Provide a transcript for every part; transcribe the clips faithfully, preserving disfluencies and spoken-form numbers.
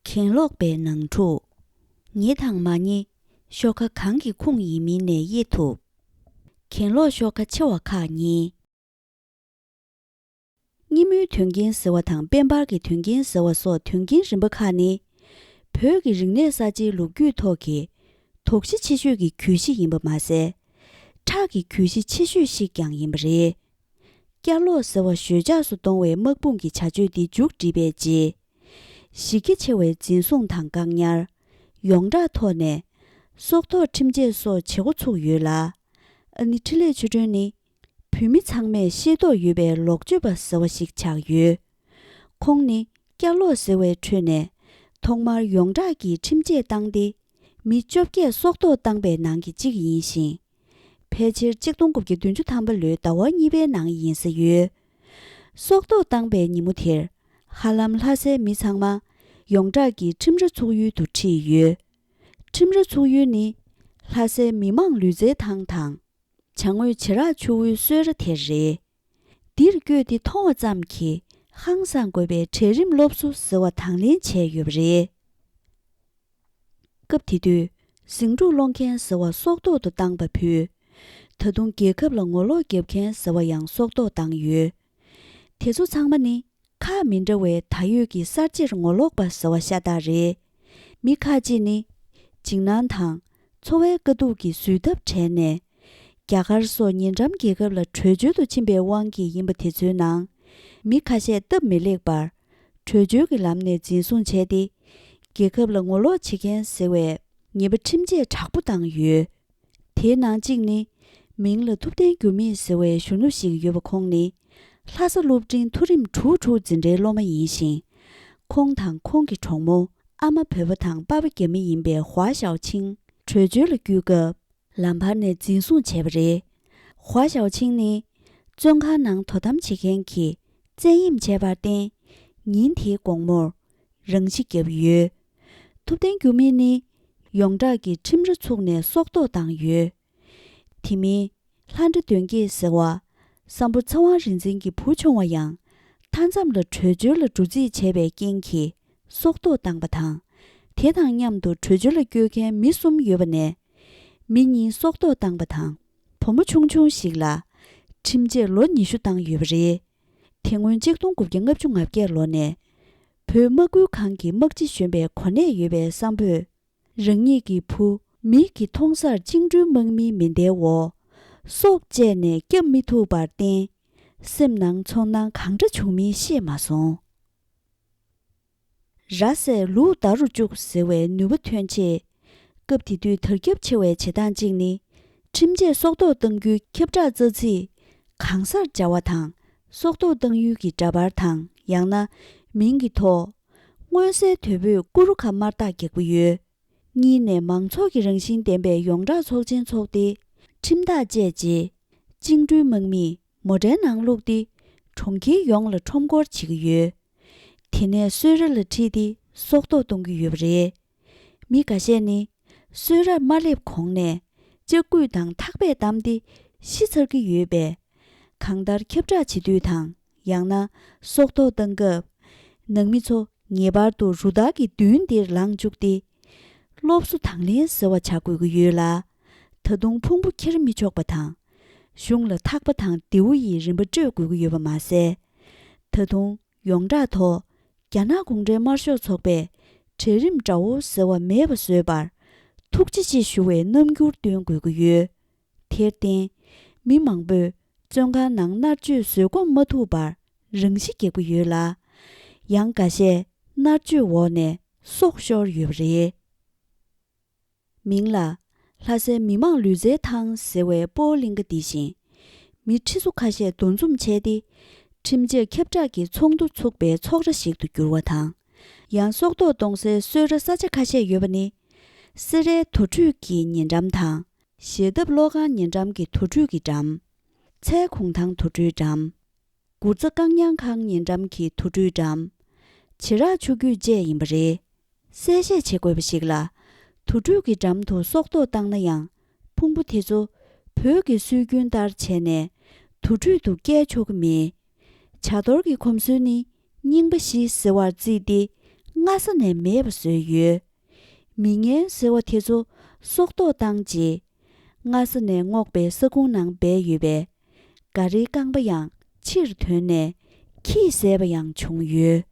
གྱེན་ལོག་པའི་ནང་འཁྲུག་ཉེ་དང་མ་ཉེ། ཤོག་ཁ་གང་གི་ཁུངས་ཡིན་མིན་ནས་དབྱེ་ཐུབ། གྱེན་ལོག་ཤོག་ཁ་ཆེ་བ་ཁག་གཉིས། སྙེ་མོའི་དོན་རྐྱེན་ཟེར་བ་དང་དཔལ་འབར་གྱི་དོན་རྐྱེན་ཟེར་བ་སོགས་དོན་རྐྱེན་རིམ་པ་ཁག་ནི། བོད་ཀྱི་རིག་གནས་གསར་བརྗེའི་ལོ་རྒྱུས་ཐོག་གི་དོགས་གཞི་ཆེ་ཤོས་ཀྱི་གྱོད་གཞི་ཡིན་པ་མ་ཟད། ཁྲག་གི་གྱོད་གཞི་ཆེ་ཤོས་ཤིག་ཀྱང་ཡིན་པ་རེད། བསྐྱར་ལོག་ཟེར་བ་ཞོད་འཇགས་སུ་གཏོང་བའི་དམག་དཔུང་གི་བྱ་སྤྱོད་འདི་མཇུག་བསྒྲིལ་བའི་རྗེས། གཞི་རྒྱ་ཆེ་བའི་འཛིན་བཟུང་དང་བཀག་ཉར། ཡོངས་གྲགས་ཐོག་ནས། སྲོག་ཐོག་ཁྲིམས་ཆད་སོགས་བྱེད་འགོ་ཚུགས་ཡོད་ལ། ཨ་ནི་འཕྲིན་ལས་ཆོས་སྒྲོན་ནི། བོད་མི་ཚང་མས་ཤེས་རྟོགས་ཡོད་པའི་ལོག་སྤྱོད་པ་ཟེར་བ་ཞིག་ཆགས་ཡོད། ཁོང་ནི་བསྐྱར་ལོག་ཟེར་བའི་ཁྲོད་ནས་ཐོག་མར་ཡོངས་གྲགས་ཀྱིས་ཁྲིམས་ཆད་བཏང་སྟེ། མི་བཅོ་བརྒྱད་སྲོག་ཐོག་བཏང་པའི་ནང་གི་གཅིག་ཡིན་ཞིང་། ཕལ་ཆེར་གཅིག་སྟོང་དགུ་བརྒྱ་བདུན་ཅུ་ཐམ་པ་ལོའི་ཟླ་བ་གཉིས་པའི་ནང་ཡིན་ས་ཡོད། སྲོག་ཐོག་བཏང་པའི་ཉིན་མོ་དེར་ཧ་ལམ་ལྷ་སའི་མི་ཚང་མ་ཡོངས་གྲགས་ཀྱི་ཁྲིམས་ར་ཚུགས་ཡུལ་དུ་ཁྲིད་ཡོད། ཁྲིམས་ར་ཚུགས་ཡུལ་ནི་ལྷ་སའི་མི་མང་ལུས་རྩལ་ཐང་དང་། བྱང་ངོས་བྱེ་རག་ཆུ་བོའི་གསོལ་ར་དེར་རེད། འདིར་བསྐྱོད་དེ་མཐོང་བ་ཙམ་གྱིས་ཧང་སངས་དགོས་པའི་གྲལ་རིམ་སློབ་གསོ་ཟེར་བ་དང་ལེན་བྱས་ཡོད་པ་རེད། སྐབས་དེ་དུས་ཟིང་འཁྲུག་སློང་མཁན་ཟེར་བ་སྲོག་ཐོག་ཏུ་བཏང་པ་ཕུད། ད་དུང་རྒྱལ་ཁབ་ལ་ངོ་ལོག་རྒྱབ་མཁན་ཟེར་བ་ཡང་སྲོག་ཐོག་བཏང་ཡོད། དེ་ཚོ་ཚང་མ་ནི་ཁག་མི་འདྲ་བའི་ད་ཡོད་ཀྱི་གསར་བརྗེར་ངོ་ལོག་པ་ཟེར་བ་ཤ་སྟག་རེད། མི་ཁ་ཅིག་ནི་འཇིགས་སྣང་དང་འཚོ་བའི་དཀའ་སྡུག་གིས་བཟོད་ཐབས་བྲལ་ནས། རྒྱ་གར་སོགས་ཉེ་འགྲམ་རྒྱལ་ཁབ་ལ་བྲོས་བྱོལ་དུ་ཕྱིན་པའི་དབང་གིས་ཡིན་པ་དེ་ཚོའི་ནང་། མི་ཁ་ཤས་སྟབས་མི་ལེགས་པར། བྲོས་བྱོལ་གྱི་ལམ་ནས་འཛིན་བཟུང་བྱས་ཏེ། རྒྱལ་ཁབ་ལ་ངོ་ལོག་བྱེད་མཁན་ཟེར་བའི་ཉེས་པ་ཁྲིམས་ཆད་དྲག་པོ་བཏང་ཡོད། དེའི་ནང་གཅིག་ནི། མིང་ལ་ཐུབ་བསྟན་འགྱུར་མེད་ཟེར་བའི་གཞོན་ནུ་ཞིག་ཡོད་པ། ཁོང་ནི་ལྷ་ས་སློབ་འབྲིང་མཐོ་རིམ་དྲུག་དྲུག་འཛིན་གྲྭའི་སློབ་མ་ཡིན་ཞིང་། ཁོང་དང་ཁོང་གི་གྲོགས་མོ་ཨ་མ་བོད་པ་དང་པ་ཕ་རྒྱ་མི་ཡིན་པའི་ཧྭ་ཞའོ་ཆིང་བྲོས་བྱོལ་ལ་བསྐྱོད་སྐབས། ལམ་བར་ནས་འཛིན་བཟུང་བྱས་པ་རེད། ཧྭ་ཞའོ་ཆིང་ནི་བཙོན་ཁང་ནང་དོ་དམ་བྱེད་མཁན་གྱིས་བཙན་གཡེམ་བྱས་པར་བརྟེན། ཉིན་དེའི་དགོང་མོར་རང་ཤི་བརྒྱབ་ཡོད། ཐུབ་བསྟན་འགྱུར་མེད་ནི་ཡོངས་གྲགས་ཀྱི་ཁྲིམས་ར་ཚུགས་ནས་སྲོག་ཐོག་བཏང་ཡོད། དེ་མིན། ལྷ་འདྲེ་གདོན་བགེགས་ཟེར་བ། སམ་བྷོ་ཚེ་དབང་རིག་འཛིན་གྱི་བུ་ཆུང་བ་ཡང་། མཐའ་མཚམས་ལ་བྲོས་བྱོལ་ལ་འགྲོ་རྩིས་བྱས་པའི་རྐྱེན་གྱིས་སྲོག་ཐོག་བཏང་པ་དང་། དེ་དང་མཉམ་དུ་བྲོས་བྱོལ་ལ་བསྐྱོད་མཁན་མི་གསུམ་ཡོད་པ་ནས། མི་གཉིས་སྲོག་ཐོག་བཏང་པ་དང་། བུ་མོ་ཆུང་ཆུང་ཞིག་ལ་ཁྲིམས་ཆད་ལོ་ཉི་ཤུ་བཏང་ཡོད་པ་རེད། དེ་སྔོན་གཅིག་སྟོང་དགུ་བརྒྱ་ལྔ་བཅུ་ང་བརྒྱད་ལོ་ནས། བོད་དམག་ཁུལ་ཁང་གི་དམག་སྤྱི་གཞོན་པའི་གོ་གནས་ཡོད་པའི་སམ་བྷོས། རང་ཉིད་ཀྱི་བུ་མིག་གིས་མཐོང་སར་བཅིངས་འགྲོལ་དམག་མིའི་མེ་མདའི་འོག་སྲོག་བཅད་ནས་བསྐྱབ་མི་ཐུབ་པར་བརྟེན། སེམས་ནང་ཚོར་སྣང་གང་འདྲ་བྱུང་མིན་ཤེས་མ་སོང་། ར་བཟས་ལུག་བདའ་རུ་བཅུག་ཟེར་བའི་ནུས་པ་ཐོན་ཆེད། སྐབས་དེ་དུས་དར་ཁྱབ་ཆེ་བའི་བྱེད་སྟངས་གཅིག་ནི། ཁྲིམས་ཆད་སྲོག་ཐོག་གཏང་རྒྱུའི་ཁྱབ་བསྒྲགས་རྩ་ཚིག་གང་སར་སྦྱར་བ་དང་། སྲོག་ཐོག་གཏང་ཡུལ་གྱི་འདྲ་པར་དང་ཡང་ན་མིང་གི་ཐོག་མངོན་གསལ་དོད་པོས་ཀུ་རུ་ཁ་དམར་རྟགས་རྒྱག་པ་ཡོད། གཉིས་ནས་མང་ཚོགས་ཀྱི་རང་བཞིན་ལྡན་པའི་ཡོངས་གྲགས་ཚོགས་ཆེན་འཚོགས་ཏེ། ཁྲིམས་ཐག་བཅད་རྗེས། བཅིངས་འགྲོལ་དམག་མིས་མོ་ཊའི་ནང་བླུགས་ཏེ། གྲོང་ཁྱེར་ཡོངས་ལ་ཁྲོམ་སྐོར་བྱེད་ཀྱི་ཡོད། དེ་ནས་གསོལ་ར་ལ་ཁྲིད་དེ་སྲོག་ཐོག་གཏོང་གི་ཡོད་པ་རེད། མི་འགའ་ཤས་ནི་གསོལ་རར་མ་སླེབས་གོང་ནས་ལྕགས་སྐུད་དང་ཐག་པས་བསྡམས་ཏེ་ཤི་ཚར་གྱི་ཡོད་པས། གང་ལྟར་ཁྱབ་བསྒྲགས་བྱེད་དུས་དང་ཡང་ན་སྲོག་ཐོག་གཏོང་སྐབས། ནང་མི་ཚོ་ངེས་པར་དུ་རུ་སྟར་གྱི་མདུན་འདིར་ལངས་བཅུག་སྟེ། སློབ་གསོ་དང་ལེན་ཟེར་བ་བྱ་དགོས་ཀྱི་ཡོད་ལ། ད་དུང་ཕུང་པོ་འཁྱེར་མི་ཆོག་པ་དང་། གཞུང་ལ་ཐག་པ་དང་མདེའུ་ཡི་རིན་པ་སྤྲོད་དགོས་ཀྱི་ཡོད་པ་མ་ཟད། ད་དུང་ཡོངས་གྲགས་ཐོག་རྒྱ་ནག་གུང་ཁྲན་དམར་ཤོག་ཚོགས་པས་གྲལ་རིམ་དགྲ་བོ་ཟེར་བ་མེད་པ་བཟོས་པར་ཐུགས་རྗེ་ཆེ་ཞུ་བའི་རྣམ་འགྱུར་སྟོན་དགོས་ཀྱི་ཡོད། དེར་བརྟེན། མི་མང་པོས་བཙོན་ཁང་ནང་མནར་གཅོད་བཟོད་སྒོམ་མ་ཐུབ་པར་རང་ཤི་བརྒྱབ་ཀྱི་ཡོད་ལ། ཡང་འགའ་ཤས་མནར་གཅོད་འོག་ནས་སྲོག་ཤོར་ཡོད་པ་རེད། མིང་ལ། ལྷ་སའི་མི་མང་ལུས་རྩལ་ཐང་ཟེར་བའི་སྤོ་བོ་གླིང་ག་འདི་བཞིན། མི་ཁྲི་ཚོ་ཁ་ཤས་འདུ་འཛོམས་བྱས་ཏེ། ཁྲིམས་ཆད་ཁྱབ་བསྒྲགས་ཀྱི་ཚོགས་འདུ་ཚུགས་པའི་ཚོགས་ར་ཞིག་ཏུ་གྱུར་བ་དང་། ཡང་སྲོག་ཐོག་གཏོང་སའི་གསོལ་ར་ས་ཆ་ཁ་ཤས་ཡོད་པ་ནི། སེ་རའི་དུར་ཁྲོད་ཀྱི་ཉེ་འགྲམ་དང་། ཞལ་འདབ་གློག་ཁང་ཉེ་འགྲམ་གྱི་དུར་ཁྲོད་ཀྱི་འགྲམ། ཚལ་གུང་ཐང་དུར་ཁྲོད་འགྲམ། གུར་རྩ་བཀག་ཉར་ཁང་ཉེ་འགྲམ་གྱི་དུར་ཁྲོད་འགྲམ། བྱེ་རག་ཆུ་རྒྱུད་བཅས་ཡིན་པ་རེད། གསལ་བཤད་བྱེད་དགོས་པ་ཞིག་ལ། དུར་ཁྲོད་ཀྱི་འགྲམ་དུ་སྲོག་ཐོག་བཏང་ན་ཡང་། ཕུང་པོ་དེ་ཚོ་བོད་ཀྱི་སྲོལ་རྒྱུན་ལྟར་བྱས་ནས་དུར་ཁྲོད་དུ་བསྐྱལ་ཆོག་གི་མེད། བྱ་གཏོར་གྱི་གོམས་སྲོལ་ནི་རྙིང་པ་བཞི་ཟེར་བར་བརྩིས་ཏེ། སྔ་ སྔ་ས་ནས་མེད་པ་བཟོས་ཡོད། མི་ངན་ཟེར་བ་དེ་ཚོ་སྲོག་ཐོག་བཏང་རྗེས། སྔ་ས་ནས་སྔོག་པའི་ས་ཁུང་ནང་སྦས་ཡོད་པའི་ག་རེའི་རྐང་པ་ཡང་ཕྱིར་ཐོན་ནས་ཁྱིས་བཟས་པ་ཡང་བྱུང་ཡོད།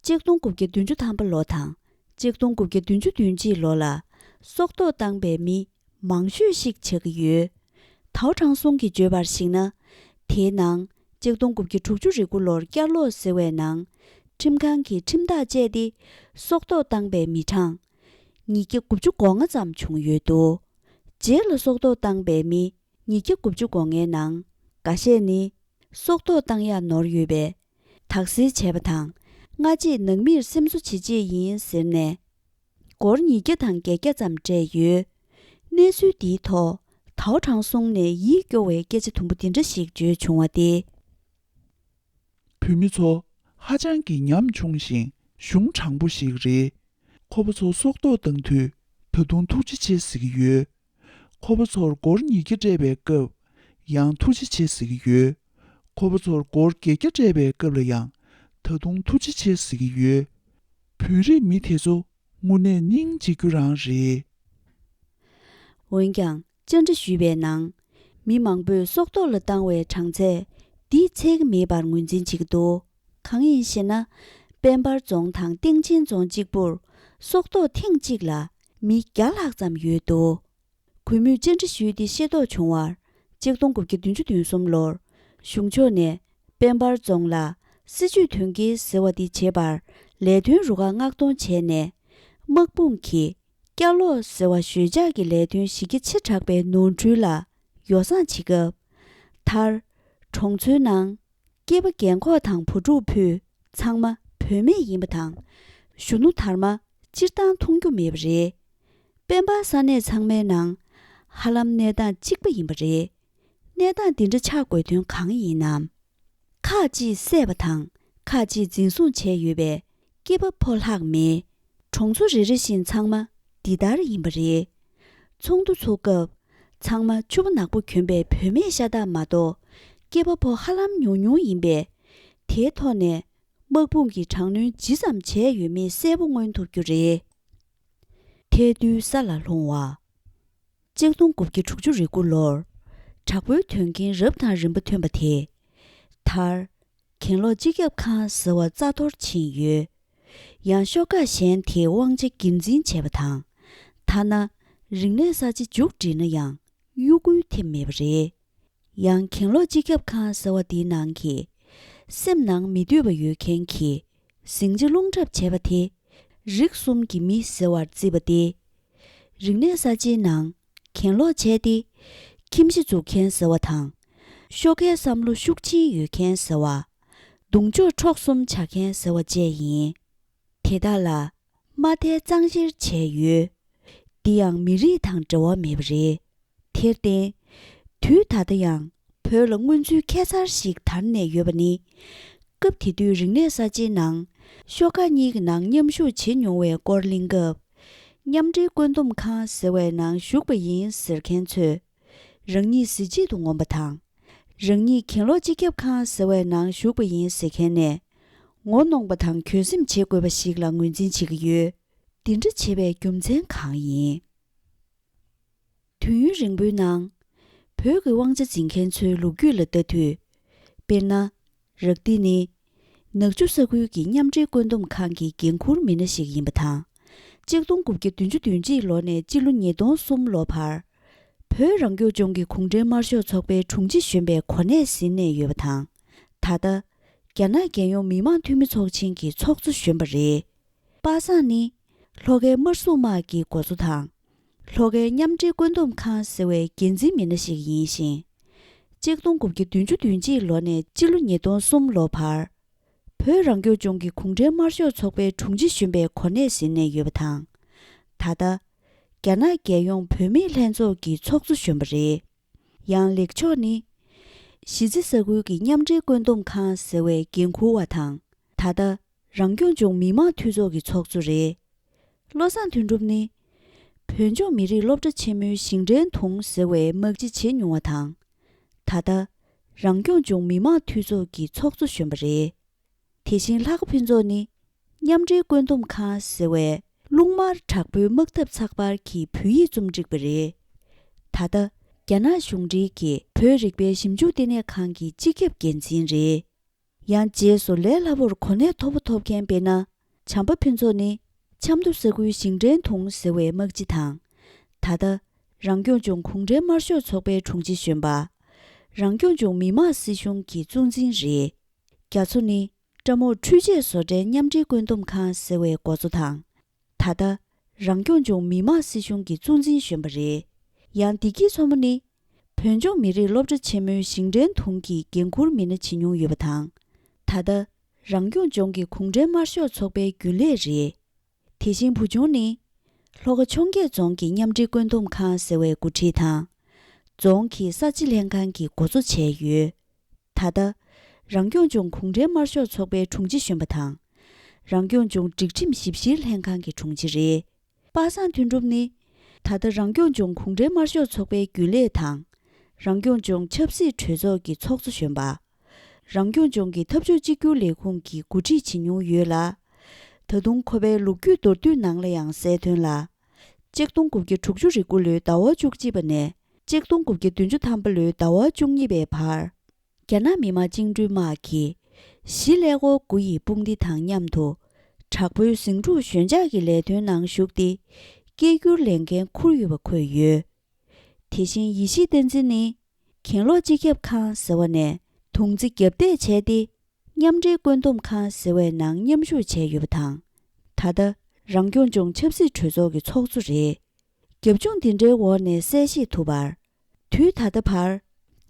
གཅིག་སྟོང་དགུ་བརྒྱ་བདུན་ཅུ་ཐམ་པ་ལོ་དང་གཅིག་སྟོང་དགུ་བརྒྱ་བདུན་ཅུ་དོན་གཅིག་ལོ་ལ་སྲོག་ཐོག་བཏང་པའི་མི་མང་ཤོས་ཤིག་ཆགས་ཀྱི་ཡོད། ཐའོ་ཁྲང་སུང་གིས་བརྗོད་པར་གཞིགས་ན། དེའི་ནང་གཅིག་སྟོང་དགུ་བརྒྱ་དྲུག་ཅུ་རེ་དགུ་ལོར་ཀྱ་ལོ་ཟེར་བའི་ནང་ཁྲིམས་ཁང་གིས་ཁྲིམས་ཐག་བཅད་དེ་སྲོག་ཐོག་བཏང་པའི་མི་གྲངས་ཉིས་བརྒྱ་དགུ་བཅུ་གོ་ལྔ་ཙམ་བྱུང་ཡོད་འདུག་རྗེས་ལ་སྲོག་ཐོག་བཏང་པའི་མི་ཉིས་བརྒྱ་དགུ་བཅུ་གོ་ལྔའི་ནང་འགའ་ཤས་ནི་སྲོག་ཐོག་བཏང་ཡག་ནོར་ཡོད་པས་དག་སེལ་བྱས་པ་དང་། སྔ་རྗེས་ནང་མིར་སེམས་གསོ་བྱེད་ཆེད་ཡིན་ཟེར་ནས་སྒོར་ཉིས་བརྒྱ་དང་བརྒྱད་བརྒྱ་ཙམ་སྤྲད་ཡོད། གནས་ཚུལ་འདིའི་ཐོག་ཐའོ་ཁྲང་སུང་ནས་ཡིད་སྐྱོ་བའི་སྐད་ཆ་དུམ་བུ་འདི་འདྲ་ཞིག་བརྗོད་བྱུང་བ་སྟེ། བོད་མི་ཚོ་ཧ་ཅང་གི་ཉམ་ཆུང་ཞིང་གཞུང་དྲང་པོ་ཞིག་རེད། ཁོ་པ་ཚོ་སྲོག་ཐོག་བཏང་དུས་ད་དུང་ཐུགས་རྗེ་ཆེ་ཟེར་གྱི་ཡོད། ཁོ་པ་ཚོར་སྒོར་ཉིས་བརྒྱ་སྤྲད་པའི་སྐབས་ཡང་ཐུགས་རྗེ་ཆེ་ཟེར་གྱི་ཡོད། ཁོ་པ་ཚོར་སྒོར་བརྒྱད་བརྒྱ་སྤྲད་པའི་སྐབས་ལ་ཡང་ད་དུང་ཐུགས་རྗེ་ཆེ་ཟེར་གྱི་ཡོད། བོད་རིགས་མི་དེ་ཚོ་དངོས་གནས་སྙིང་རྗེ་རྒྱུ་རང་རེད། འོན་ཀྱང་། བཅར་འདྲི་ཞུས་པའི་ནང་། མི་མང་པོས་སྲོག་ཐོག་ལ་བཏང་བའི་གྲངས་ཚད་འདིས་ཚད་ཀྱི་མེད་པར་ངོས་འཛིན་བྱེད་ཀྱི་འདུག་གང་ཡིན་ཞེ་ན། དཔལ་འབར་རྫོང་དང་སྟེང་ཆེན་རྫོང་གཅིག་པུར་སྲོག་ཐོག་ཐེངས་གཅིག་ལ་མི་བརྒྱ་ལྷག་ཙམ་ཡོད་འདུག་གུས་མོས་བཅར་འདྲི་ཞུས་ཏེ་ཤེས་རྟོགས་བྱུང་བར། གཅིག་སྟོང་དགུ་བརྒྱ་བདུན་ཅུ་དོན་གསུམ་ལོར། གཞུང་ཕྱོགས་ནས་དཔལ་འབར་རྫོང་ལ་སྲིད་ཇུས་དོན་འཁྱོལ་ཟེར་བ་འདི་བྱེད་པར་ལས་དོན་རུ་ཁག་མངགས་གཏོང་བྱས་ནས། དམག་དཔུང་གིས་ཀྱ་ལོ་ཟེར་བ་ཞོད་འཇགས་ཀྱི་ལས་དོན་གཞི་རྒྱ་ཆེ་དྲགས་པའི་ནོར་འཁྲུལ་ལ་ཡོ་བསྲང་བྱེད་སྐབས། མཐར། གྲོང་ཚོའི་ནང་སྐྱེས་པ་རྒན་འཁོགས་དང་བུ་ཕྲུག་ཕུད་ཚང་མ་བུད་མེད་ཡིན་པ་དང་། གཞོན་ནུ་དར་མ་སྤྱིར་བཏང་མཐོང་རྒྱུ་མེད་པ་རེད། དཔལ་འབར་ས་གནས་ཚང་མའི་ནང་ཧ་ལམ་གནས་སྟངས་གཅིག་པ་ཡིན་པ་རེད། གནས་སྟངས་འདི་འདྲ་ཆགས་དགོས་དོན་གང་ཡིན་ནམ། ཁག་ཅིག་བསད་པ་དང་ཁག་ཅིག་འཛིན་བཟུང་བྱས་ཡོད་པས་སྐྱེས་པ་ཕོ་ལྷག་མེད། གྲོང་ཚོ་རེ་རེ་བཞིན་ཚང་མ་འདི་ལྟར་ཡིན་པ་རེད། ཚོགས་འདུ་ཚོགས་སྐབས་ཚང་མ་ཕྱུ་པ་ནག་པོ་གྱོན་པའི་བུད་མེད་ཤ་སྟག་མ་གཏོགས་སྐྱེས་པ་ཕོ་ཧ་ལམ་ཉུང་ཉུང་ཡིན་པས། དེའི་ཐོག་ནས་དམག་དཔུང་གིས་དྲག་གནོན་ཇི་ཙམ་བྱས་ཡོད་མེད་གསལ་པོ་མངོན་ཐུབ་རྒྱུ་རེད། ཐལ་རྡུལ་ས་ལ་ལྷུང་བ། གཅིག་སྟོང་དགུ་བརྒྱ་དྲུག་ཅུ་རེ་དགུ་ལོར། དྲག་པོའི་དོན་རྐྱེན་རབ་དང་རིམ་པ་ཐོན་པ་དེས། མཐར། གྱེན་ལོག་སྤྱི་ཁྱབ་ཁང་ཟེར་བ་རྩ་གཏོར་ཕྱིན་ཡོད། ཡང་ཤོག་ཁག་གཞན་དེས་དབང་ཆ་སྒེར་འཛིན་བྱས་པ་དང་། ཐ་ན། རིག་གནས་གསར་བརྗེ་མཇུག་བསྒྲིལ་ན་ཡང་གཡོ་འགུལ་ཐེབས་མེད་པ་རེད། ཡང་གྱེན་ལོག་སྤྱི་ཁྱབ་ཁང་ཟེར་བ་དེའི་ནང་གི་སེམས་ནང་མི་འདོད་པ་ཡོད་མཁན་གྱི་ཟིང་ཆ་རླུང་འཁྲབ་བྱས་པ་དེ་རིགས་གསུམ་གྱི་མི་ཟེར་བར་བརྩིས་པ་སྟེ། རིག་གནས་གསར་བརྗེའི་ནང་གྱེན་ལོག་བྱས་ཏེ་ཁྱིམ་གཞིས་འཛུགས་མཁན་ཟེར་བ་དང་། ཤོག་ཁའི་བསམ་བློ་ཤུགས་ཆེན་ཡོད་མཁན་ཟེར་བ། གདོང་ཕྱོགས་འཕྲོག་གསུམ་བྱ་མཁན་ཟེར་བ་བཅས་ཡིན། དེ་དག་ལ། མ་མཐའི་གཙང་བཤེར་བྱས་ཡོད། འདི་ཡང་མི་རིགས་དང་འབྲེལ་བ་མེད་པ་རེད། དེར་བརྟེན། དུས་ད་ལྟ་ཡང་བོད་ལ་མངོན་ཚུལ་ཁྱད་མཚར་ཞིག་དར་ནས་ཡོད་པ་ནི། སྐབས་དེ་དུས་རིག་གནས་གསར་བརྗེའི་ནང་ཤོག་ཁག་གཉིས་ཀྱི་ནང་མཉམ་ཞུགས་བྱེད་མྱོང་བའི་སྐོར་གླེང་སྐབས། མཉམ་འབྲེལ་བཀོད་འདོམས་ཁང་ཟེར་བའི་ནང་ཞུགས་པ་ཡིན་ཟེར་མཁན་ཚོས། རང་ཉིད་གཟི་བརྗིད་དུ་ངོམ་པ་དང་། རང་ཉིད་གྱེན་ལོག་སྤྱི་ཁྱབ་ཁང་ཟེར་བའི་ནང་ཞུགས་པ་ཡིན་ཟེར་མཁན་ནས། ངོ་གནོང་བ་དང་གྱོད་སེམས་བྱེད་དགོས་པ་ཞིག་ལ་ངོས་འཛིན་བྱེད་ཀྱི་ཡོད། འདི་འདྲ་བྱེད་པའི་རྒྱུ་མཚན་གང་ཡིན། དུས་ཡུན་རིང་པོའི་ནང་། བོད་ཀྱི་དབང་ཆ་འཛིན་མཁན་ཚོའི་ལོ་རྒྱུས་ལ་ལྟ་དུས། དཔེར་ན། རག་ཏི་ནི། ནག་ཆུ་ས་ཁུལ་གྱི་མཉམ་འབྲེལ་བཀོད་འདོམས་ཁང་གི་འགན་འཁུར་མི་སྣ་ཞིག་ཡིན་པ་དང་། གཅིག་སྟོང་དགུ་བརྒྱ་བདུན་ཅུ་དོན་གཅིག་ལོ་ནས་སྤྱི་ལོ་ཉིས་སྟོང་གསུམ་ལོ་བར། བོད་རང་སྐྱོང་ལྗོངས་ཀྱི་གུང་ཁྲན་དམར་ཤོག་ཚོགས་པའི་དྲུང་ཆེ་གཞོན་པའི་གོ་གནས་ཟིན་ནས་ཡོད་པ་དང་། ད་ལྟ། རྒྱ་ནག་རྒྱལ་ཡོངས་མི་དམངས་འཐུས་མི་ཚོགས་ཆེན་གྱི་ཚོགས་གཙོ་གཞོན་པ་རེད། པ་སངས་ནི། ལྷོ་ཁའི་དམར་སྲུང་དམག་གི་འགོ་གཙོ་དང་། ལྷོ་ཁའི་མཉམ་འབྲེལ་བཀོད་འདོམས་ཁང་ཟེར་བའི་འགན་འཛིན་མི་སྣ་ཞིག་ཡིན་ཞིང་། གཅིག་སྟོང་དགུ་བརྒྱ་བདུན་ཅུ་དོན་གཅིག་ལོ་ནས་སྤྱི་ལོ་ཉིས་སྟོང་གསུམ་ལོ་བར། བོད་རང་སྐྱོང་ལྗོངས་ཀྱི་གུང་ཁྲན་དམར་ཤོག་ཚོགས་པའི་དྲུང་ཆེ་གཞོན་པའི་གོ་གནས་ཟིན་ནས་ཡོད་པ་དང་། ད་ལྟ། རྒྱ་ནག་རྒྱལ་ཡོངས་བུད་མེད་ལྷན་ཚོགས་ཀྱི་ཚོགས་གཙོ་གཞོན་པ་རེད། ཡང་ལེགས་མཆོག་ནི། གཞིས་རྩེ་ས་ཁུལ་གྱི་མཉམ་འབྲེལ་བཀོད་འདོམས་ཁང་ཟེར་བའི་འགན་འཁུར་བ་དང་། ད་ལྟ། རང་སྐྱོང་ལྗོངས་མི་དམངས་འཐུས་ཚོགས་ཀྱི་ཚོགས་གཙོ་རེད། བློ་བཟང་དོན་གྲུབ་ནི། བོད་ལྗོངས་མི་རིགས་སློབ་གྲྭ་ཆེན་མོའི་ཞིང་བྲན་དུང་ཟེར་བའི་དམག་སྤྱི་བྱེད་མྱོང་བ་དང་། ད་ལྟ། རང་སྐྱོང་ལྗོངས་མི་དམངས་འཐུས་ཚོགས་ཀྱི་ཚོགས་གཙོ་གཞོན་པ་རེད། དེ་བཞིན་ལྷ་ཁ་ཕུན་ཚོགས་ནི། མཉམ་འབྲེལ་བཀོད་འདོམས་ཁང་ཟེར་བས་རླུང་དམར་དྲག་པོའི་དམག་འཐབ་ཚགས་པར་གྱི་བོད་ཡིག་རྩོམ་སྒྲིག་པ་རེད། ད་ལྟ་རྒྱ་ནག་གཞུང་འབྲེལ་གྱི་བོད་རིག་པའི་ཞིབ་འཇུག་ལྟེ་གནས་ཁང་གི་སྤྱི་ཁྱབ་འགན་འཛིན་རེད། ཡང་རྗེས་སུ་ལས་སླ་པོར་གོ་གནས་མཐོ་པོ་ཐོབ་མཁན་དཔེར་ན། བྱམས་པ་ཕུན་ཚོགས་ནི་ཆབ་མདོ་ས་ཁུལ་ཞིང་བྲན་དུང་ཟེར་བའི་དམག་སྤྱི་དང་། ད་ལྟ་རང་སྐྱོང་ལྗོངས་གུང་ཁྲན་དམར་ཤོག་ཚོགས་པའི་དྲུང་ཆེ་གཞོན་པ། རང་སྐྱོང་ལྗོངས་མི་དམངས་སྲིད་གཞུང་གི་གཙོ་འཛིན་རེད། རྒྱ་མཚོ་ནི་སྤྲ་མོག་འཕྲུལ་ཆས་བཟོ་གྲྭའི་མཉམ་འབྲེལ་བཀོད་འདོམས་ཁང་ཟེར་བའི་འགོ་གཙོ་དང་། ད་ལྟ་རང་སྐྱོང་ལྗོངས་མི་དམངས་སྲིད་གཞུང་གི་གཙོ་འཛིན་གཞོན་པ་རེད། ཡང་བདེ་སྐྱིད་མཚོ་མོ་ནི་བོད་ལྗོངས་མི་རིགས་སློབ་གྲྭ་ཆེན་མོའི་ཞིང་བྲན་དུང་གི་འགན་འཁུར་མི་སྣ་བྱེད་མྱོང་ཡོད་པ་དང་། ད་ལྟ་རང་སྐྱོང་ལྗོངས་ཀྱི་གུང་ཁྲན་དམར་ཤོག་ཚོགས་པའི་རྒྱུན་ལས་རེད། དེ་བཞིན་བུ་ཆུང་ནི་ལྷོ་ཁ་འཕྱོངས་རྒྱས་རྫོང་གི་མཉམ་འབྲེལ་བཀོད་འདོམས་ཁང་ཟེར་བའི་འགོ་ཁྲིད་དང་། རྫོང་གི་གསར་བརྗེ་ལྷན་ཁང་གི་འགོ་གཙོ་བྱས་ཡོད། ད་ལྟ་རང་སྐྱོང་ལྗོངས་གུང་ཁྲན་དམར་ཤོག་ཚོགས་པའི་དྲུང་ཆེ་གཞོན་པ་དང་། རང་སྐྱོང་ལྗོངས་སྒྲིག་ཁྲིམས་ཞིབ་བཤེར་ལྷན་ཁང་གི་དྲུང་ཆེ་རེད། པ་སངས་དོན་གྲུབ་ནི་ད་ལྟ་རང་སྐྱོང་ལྗོངས་གུང་ཁྲན་དམར་ཤོག་ཚོགས་པའི་རྒྱུན་ལས་དང་། རང་སྐྱོང་ལྗོངས་ཆབ་སྲིད་གྲོས་ཚོགས་ཀྱི་ཚོགས་གཙོ་གཞོན་པ། རང་སྐྱོང་ལྗོངས་ཀྱི་འཐབ་ཕྱོགས་གཅིག་གྱུར་ལས་ཁུངས་ཀྱི་འགོ་ཁྲིད་བྱེད་མྱོང་ཡོད་ལ། ད་དུང་ཁོ་པའི་ལོ་རྒྱུས་མདོར་བསྡུས་ནང་ལ་ཡང་གསལ་དོན་ལ། ཆིག་སྟོང་དགུ་བརྒྱ་དྲུག་ཅུ་རེ་དགུ་ལོའི་ཟླ་བ་བཅུ་གཅིག་པ་ནས་ཆིག་སྟོང་དགུ་བརྒྱ་བདུན་ཅུ་ཐམ་པ་ལོའི་ཟླ་བ་བཅུ་གཉིས་པའི་བར། རྒྱ་ནག་མི་དམངས་བཅིངས་འགྲོལ་དམག་གིས་གཞིས་ལས་འཁོར་དགུ་ཡི་དཔུང་སྡེ་དང་མཉམ་དུ་དྲག་པོའི་ཟིང་འཁྲུག་ཞོད་འཇགས་ཀྱི་ལས་དོན་ནང་ཞུགས་ཏེ། སྐད་སྒྱུར་ལས་འགན་འཁུར་ཡོད་པ་འཁོད་ཡོད། དེ་བཞིན་ཡེ་ཤེས་བསྟན་འཛིན་ནི་གྱེན་ལོག་སྤྱི་ཁྱབ་ཁང་ཟེར་བ་ནས་དུང་རྩེ་རྒྱབ་གཏད་བྱས་ཏེ། མཉམ་འབྲེལ་བཀོད་འདོམས་ཁང་ཟེར་བའི་ནང་མཉམ་ཞུགས་བྱས་ཡོད་པ་དང་། ད་ལྟ་རང་སྐྱོང་ལྗོངས་ཆབ་སྲིད་གྲོས་ཚོགས་ཀྱི་ཚོགས་གཙོ་རེད། རྒྱབ་ལྗོངས་འདི་འདྲའི་འོག་ནས་གསལ་བཤད་ཐུབ་པར། དུས་ད་ལྟ་བར།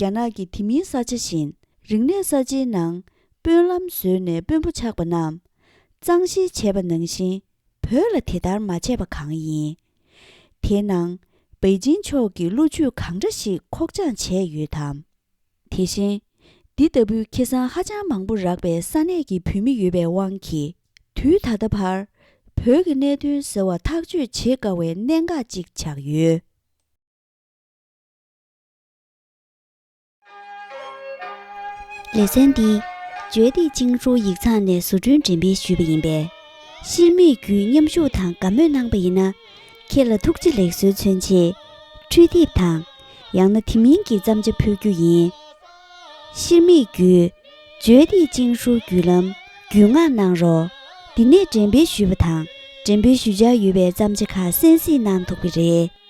རྒྱ་ནག་གི་དེ་མིན་ས་ཆ་བཞིན་རིག་གནས་གསར་བརྗེའི་ནང་དཔོན་ལམ་བཟོས་ནས་དཔོན་པོ་ཆགས་པ་རྣམས་གཙང་བཤེར་བྱས་པ་ནང་བཞིན་བོད་ལ་དེ་ལྟར་མ་བྱས་པ་གང་ཡིན། དེའི་ནང་པེ་ཅིན་ཕྱོགས་ཀྱི་བློ་ཇུས་གང་འདྲ་ཞིག་ཁོག་བཅངས་བྱས་ཡོད་དམ། དེ་བཞིན། འདི་ལྟ་བུའི་ཁེ་བཟང་ཧ་ཅང་མང་པོ་རག་པའི་ས་གནས་ཀྱི་བུད་མེད་ཡོད་པའི་དབང་གིས། དུས་ད་ལྟ་བར། བོད་ཀྱི་གནད་དོན་ཟེར་བ་ཐག་གཅོད་བྱེད་དཀའ་བའི་གནད་འགག་ཅིག་ཆགས་ཡོད། ལེ་ཚན་འདི། བརྗོད་བདེ་ཅིང་ཧྲུའུ་ཡིག་ཚང་ནས་བཟོ་སྐྲུན་འགྲེམས་སྤེལ་ཞུས་པ་ཡིན་པས། ཤེར་མིག་བརྒྱུད་མཉམ་ཞུགས་དང་དགའ་མོས་གནང་པ་ཡིན་ན། ཁྱེད་ལ་ཐུགས་རྗེ་ལེགས་གསོལ་མཚོན་ཆེད། འཕྲུལ་དེབ་དང་། ཡང་ན་དེ་མིན་གྱི་བརྩམས་བྱ་ཕུལ་རྒྱུ་ཡིན། ཤེར་མིག་བརྒྱུད། བརྗོད་བདེ་ཅིང་ཧྲུའུ་བརྒྱུད་ལམ། བརྒྱུད་མངགས་གནང་རོགས། འདི་ནས་འགྲེམས་སྤེལ་ཞུས་པ་དང་། འགྲེམས་སྤེལ་ཞུ་འཆར་ཡོད་པའི་བརྩམས་བྱ་ཁག་གསན་གཟིགས་གནང་ཐུབ་ཀྱི་རེད།